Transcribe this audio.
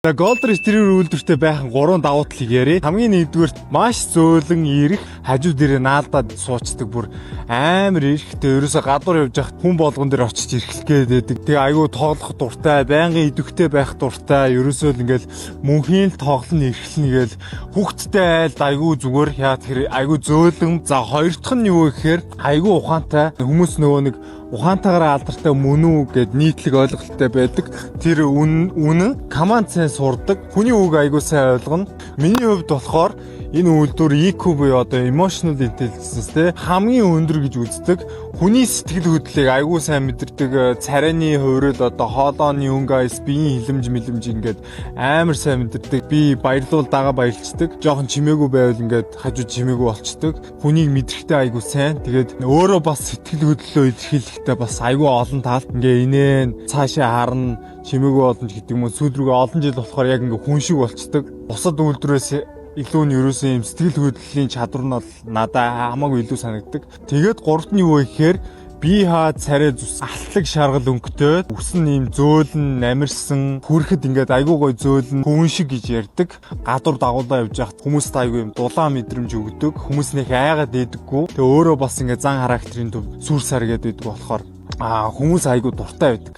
За, Golden Retriever үйлдвэртэй байхын гурван давуу талыг ярив. Хамгийн нэгдүгээрт, маш зөөлөн эрх, хажуу дээрээ наалдаад суучдаг, бүр амар эрхтэй. Ерөөсө гадуур явж байхад хүн болгон дээр очиж эрхлэх гээд байдаг. Тэгээ айгүй тоглох дуртай, байнгын идэвхтэй байх дуртай. Ерөөсөө л ингээл мөнхийн л тоглоно, эрхлэнэ гээл, хүүхдтэй айлд айгүй зүгээр. Яа тэгэхээр айгүй зөөлөн. За, хоёр дахь нь юу гэхээр айгүй ухаантай. Хүмүүс нөгөө нэг ухаантайгаараа алдартай мөн үү гэд нийтлэг ойлголттой байдаг. Тэр үнэн, common sense сурдаг. Хүний үг айгүй сайн ойлгоно. Миний хувьд болохоор энэ үйлдвэр EQ буюу одоо emotional intelligence те хамгийн өндөр гэж үздэг. Хүний сэтгэл хөдлөлийг айгүй сайн мэдэрдэг, царайны хувирал, одоо хоолойны өнгө айс, биеийн хилэмж мэлэмж ингээд амар сайн мэдэрдэг. Би баярлуул дагаа баярлцдаг. Жоохон чимээгүй байвал ингээд хажуу чимээгүй болчдөг. Хүнийг мэдрэхтэй айгүй сайн. Тэгээд өөрөө бас сэтгэл хөдлөлөө илэрхийлэхдээ бас айгүй олон талд ингээ инээн цаашаа харна, чимээгүй боломж гэдэг юм уу, сүүл рүүгээ олон жил болохоор яг ингээ хүн шиг болчдөг. Бусад үйлдвэрээс илүү нь ерөөсөө юм сэтгэл хөдлөлийн чадвар нь бол надаа хамаагүй илүү санагддаг. Тэгээд гуравт нь юу вэ гэхээр бие хаа, царай зүс алтлаг шаргал өнгөтэй, үс нь ийм зөөлөн намирсан, хүрэхэд ингээд айгүй гой зөөлөн, хүн шиг гэж ярьдаг. Гадуур дагуулаа явж байхад хүмүүст айгүй юм дулаан мэдрэмж өгдөг. Хүмүүс нэх айгаад идэггүй. Тэгээ өөрөө бас ингээд зан характерын төв сүр сар гэдэг болохоор хүмүүс айгүй дуртай байдаг.